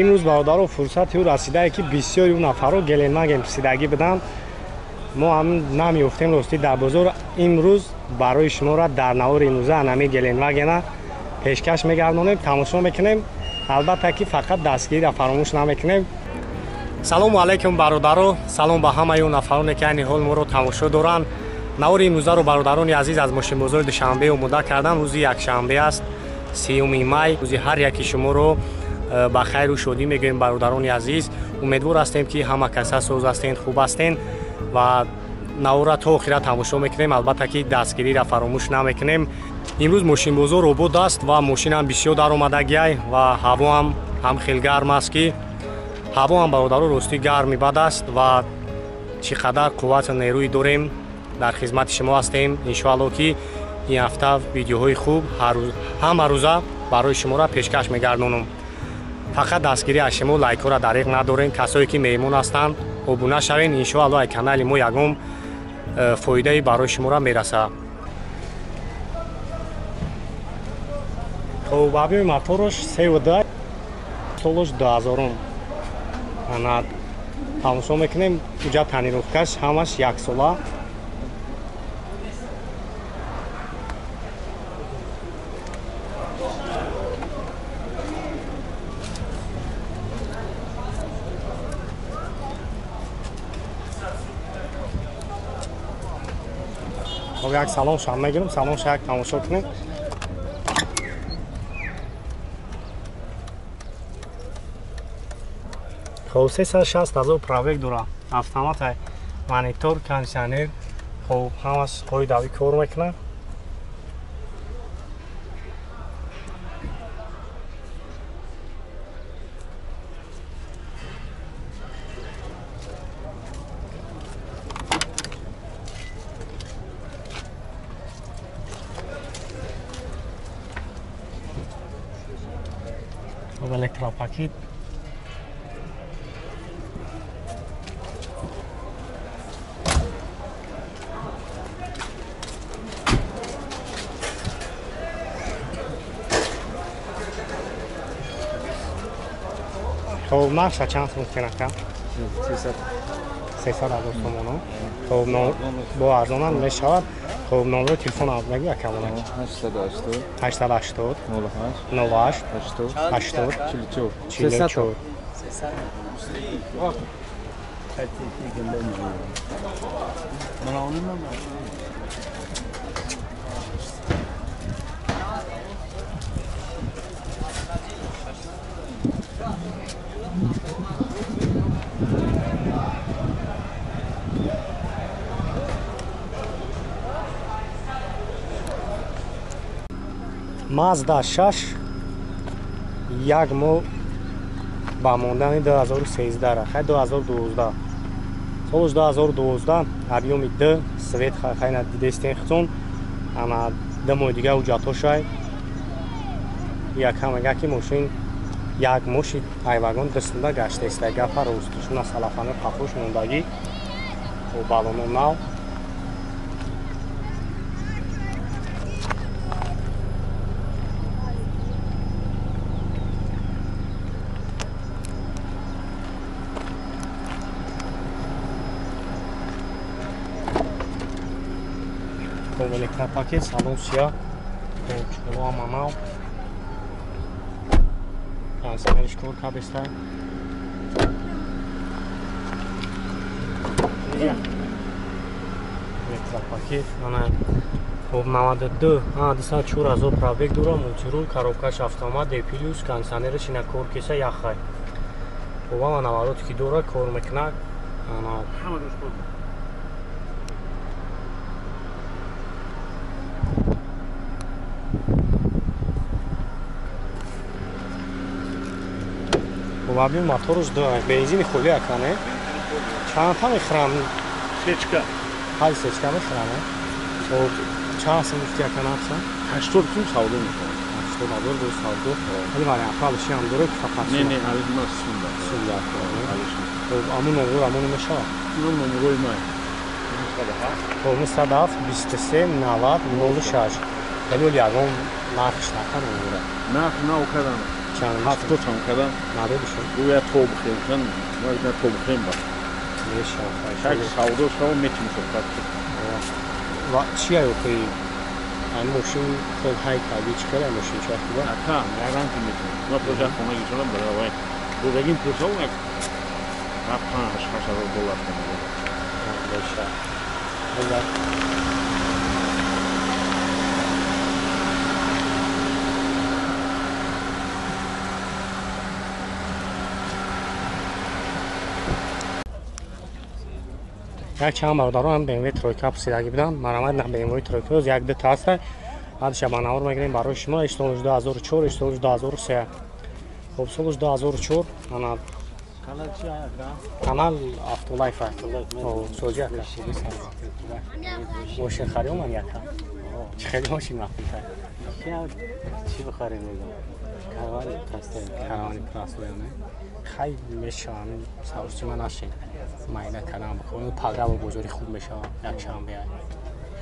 Имрӯз бародаро фурсати ӯ расидае ки бисёри ӯ нафарро Гелендваген писидагӣ буданд. Мо ҳам намеёфтем ростӣ дар бозор. Имрӯз барои шуморо дар навори имрӯза анами Гелендвагена пешкаш мегардонем, тамошо мекунем. Албатта ки фақат дастгириро фаромӯш намекунем. Салому алайкум бародаро, салом ба ҳамаи ӯ нафароне ки айни ҳол моро тамошо доранд. Навори имрӯзаро бародарони азиз аз мошинбозори Душанбе омода кардам. Рӯзи якшанбе аст, 30 май. Рӯзи ҳар яки шуморо ба хайру шодӣ мегӯем бародарони азиз. Умедвор ҳастем ки ҳама каса соз ҳастен, хуб ҳастен ва навора то охира тамошо мекунем. Албатта ки дастгириро фаромӯш намекунем. Имрӯз мошинбозор обод аст ва мошинам бисёр даромадагиай ва ҳавоам ҳам хел гарм аст ки ҳавоам бародаро ростӣ гарми бад аст ва чӣ қадар қуввату нерӯӣ дорем дар хизмати шумо ҳастем. Иншоалло ки ин ҳафта видеоҳои хуб ҳамарӯза барои шуморо пешкаш мегардонам. Фақат дастгирӣ аз шумо, лайкҳоро дариқ надорем. Касое ки меҳмон ҳастанд обуна шавед. Иншоалло ай канали мо ягон фоидае барои шуморо мерасад. Хоб, объёми моторош 3,2, солош 2000. Ана тамошо мекунем, уҷа тонировкаш ҳамаш яксола. Хоб, як салоншам мегирам, салонша як тамошо кунем. Хоб, 360 ҳазор пробег дора, автомат, монитор, кондитсионер. Хоб, ҳамаш қоидавӣ кор мекунад. Хоб, электропакет. Хоб, нархша чанд сум гуфтен ака? 300 ҳазор сомоно. Хоб, бо арзонам мешавад. Хоб, номерои телефон мегӯ акамонак? 880 08 80 44. Mazda 6 як моҳ ба мондани 2013 хай 2012 солш 2012 объёми д свет хайна дидестен хитон ана ду моҳи дига ҳуҷҷатҳошай якам мега ки мошин як моши айвагон дастунда гаштаиста гапа ростушуна салафани қафош мондагӣ балоно нав. Хоб, электропакет, салон сия, чӯло ҳама нав, кондитсионериш кор кардеста. Электропакет, ана хоб 92, 204 ҳазор пробег дора, мультирул, коробкаш автомат, D плюс, кондитсионериш ина кор кеса яхай. Хоб, ама навороте ки дора кор мекунад. Ана Объёми моторуш ду бензини хули акане. Чанд та мехӯрам? Сечка. Ҳай сечка мехӯрам. Хоб, чанд сум гуфти ака нархша? 80 сум савдо мешавад. 80 ҳазор бо савдо. Вале вариантҳо алиши ҳам дорад ки фақат Не, не, алиш ма сум да. Сум да. Алиш. Хоб, амун номер амун мешавад. Ин номерҳои ман. 907 23 90 06. Хеле ягон нархш накардам номера. Нарх накардам. Чанд? 70 сом кардам. Надодишон? Гӯя то бихем, ман то бихем ба. Мешавад. Шак савдо шава метим суҳбат. Ва чи ай охи? Ай мошин хел ҳай карди, чӣ хел ай мошин чӣ хуб? Ака, гарантия метим. Ман пулша хона гирифтам барои вай. Додагим пулша як 5-6 ҳазор доллар хона. Мешавад. Як чанд бародарон BMW тройка пурсидагӣ буданд. Марамат на BMW тройка як ду та ҳаста. Баъдша ба навор мегирем барои шумо. Соли 2004, соли 2003. Хоб, соли 2004 ана канал Автолайф. Сози ака. Мошин хари омад яка. Чӣ хеле мошин мақбултар? Чӣ бихарем мегӯям? Каравани простой. Каравани простой, не? Хай мешавам, саросима нашин. Майда кардам бихоҳем, пага бо бозори хуб мешавад, якшанбе.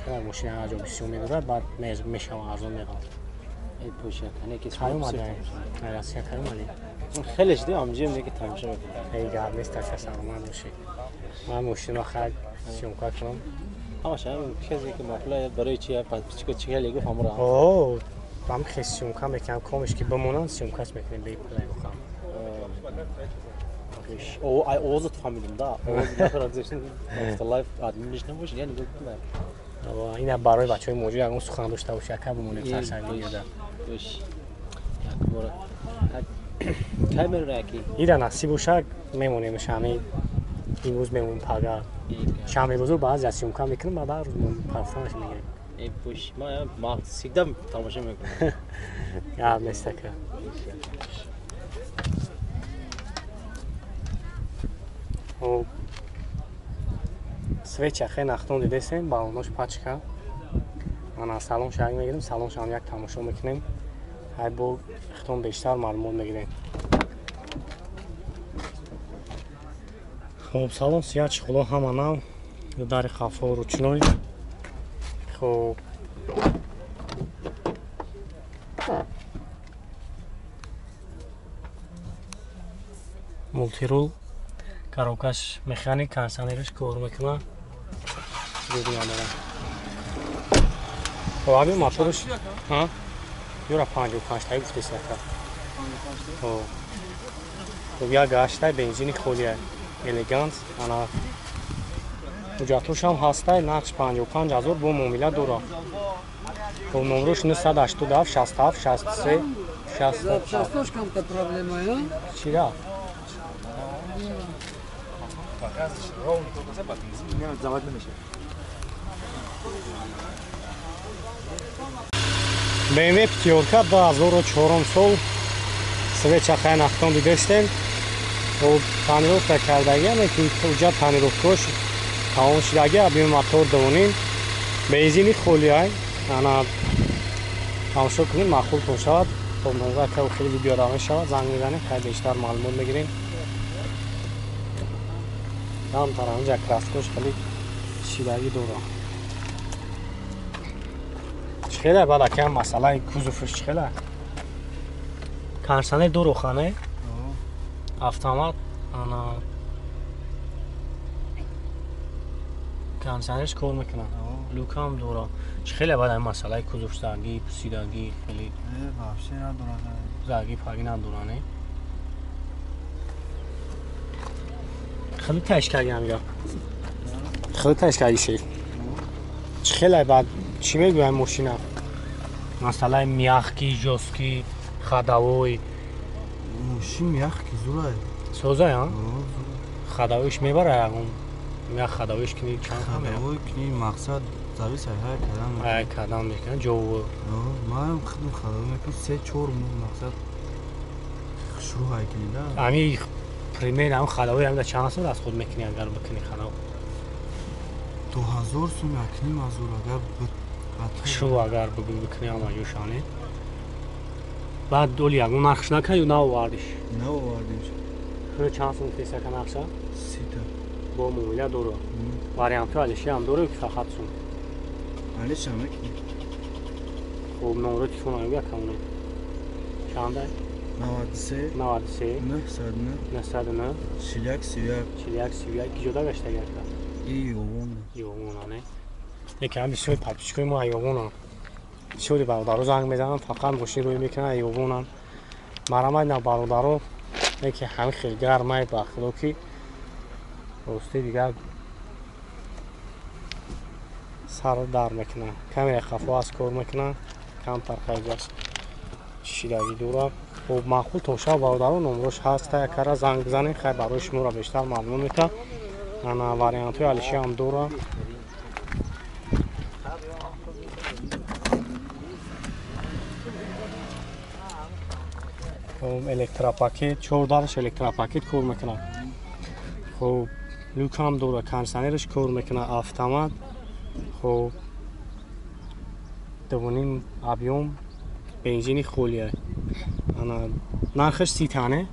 Хеле мошин аҷо бисёр медорад, баъд мешавад арзон меғалад. Эй пӯша, кане ки кай омади? Россия кай омади? Хеле шуди, амҷием неки тамошо мекунам. Эй гап нест, ака, саломат бошӣ. Ман мошинро хай съёмка кунам. Ҳамаша касе ки маъқула барои чи подписчика чи хеле гуфт ҳамро. О, ҳам хел съёмка мекунам, комиш ки бимонанд съёмкаш мекунем бе пулай бихам. Ай овозат фаҳмидам да. Овоз нафар гузоштем Автолайф админиш набошад, яъне гуфтам. Ина барои бачаҳои муҳоҷир ягон сухан дошта бошӣ, ака, бимонед сарсар видеода. Бош. Як бора. Кай меравӣ аки? Ира насиб боша мемонем ҳами имрӯз мемонем пага. Шанбе бозор баъзе аз съёмка мекунем, баъд ҳар рӯз пафтанаш мегирем. Эй бош, ман всегда тамошо мекунам. Гап нест, ака. Хоб, свеча хе нахтон дидесем, балонош пачка. Ана салон шаг мегирем, салоншам як тамошо мекунем. Ҳай бо хитон бештар маълумот мегирем. Хоб, салон сия чиқуло ҳама нав, дари хафо ручной. Хоб, мултирул, коробкаш механик, кондиционераш кор мекунад. Надорам. Хоб, ҳамин моторш, ҳа? Юра 55 таи гуфтеси ака. Хоб, як гаштай бензини холия. Элегант, ана ҳуҷҷатҳошам ҳастай, нархш 55 ҳазор бо муомила дорад. Хоб, номрош 987 67 63 67. Сейчас камта проблема, а? Чира? BMW пятёрка 2004 сол, свеча хай нахтон дидестем. Хоб, тонировка кардагиам, ки ҳуҷҷат тонировкаош тамом шудаги, абим мотор доним. Бензини холиай. Ана тамошо кунем, маъқултон шавад. Хоб, номра ка хеле видео мешавад, занг мезанем, хай бештар маълумот мегирем. Там тарамҷа краскош хеле шидагӣ дорад. Чӣ хеле баъд акам масъалаи кузовш чӣ хеле? Кондиционер ду рухане? Автомат, ана кондиционерш кор мекунад. Люкам дорад. Чӣ хеле баъд масъалаи кузов зангӣ, пусидагӣ хеле? Вообще надорад. Зангӣ пагӣ надорад, не? Хеле таш кардам я. Хеле таш кардӣ шеф. Чӣ хеле баъд чӣ мегӯям мошина? Масъалаи мягкий, жёсткий, ходовой. Мошин мягкий, зурай. Созай, а? Ходовойш мебара ягон. Мя ходовойш кини чанд Ходовой кини мақсад завис ай ҳай кадан. Ай кадан мекунад ҷо. Ман худам ходовой мекунам 3-4 моҳ мақсад шурӯъ ҳай кини да. Ами пример ам ходовой ам да чанд сол аз худ мекунӣ агар бикунӣ ходов? 2000 сум якним ҳазор агар шурӯъ агар бикунӣ ама ҷӯшане. Баъд оли ягон нархш накард ё наовардиш? Наовардиш. Пули чанд сум фисака нақша? Сита. Бо муомила дору. Вариантҳои алиши ҳам дору ки фақат сум? Алиш ҳам мекунем. Хуб, номеро телефона мегӯя камоне. Чанда? 93 93 909 909 41 31 41 31. Киҷода гаштаги ака? И Ёвон. Ёвона, не? Яке ҳам бисёри подписчикои мо Ёвонанд. Бисёри бародаро занг мезананд, фақат мошин рӯй мекунанд, Ёвонанд. Марамай на бародаро, яке ҳами хел гармай, ба худо ки рости дигар сар дар мекунад. Камера хафо аз кор мекунад, камтар хайҷаш чишидагӣ дорад. Хуб, маъқул тоншав бародаро, номрош ҳаст, якара занг бизанед, хай барои шуморо бештар маълум мекунад. Ана вариантҳои алиши ҳам дорад. Хуб, электропакет, чор дарш электропакет кор мекунад. Хуб, люк ҳам дорад, кондиционераш кор мекунад, автомат. Хуб, 2.5 объём, бензини холия. Ана нархаш 30 тане?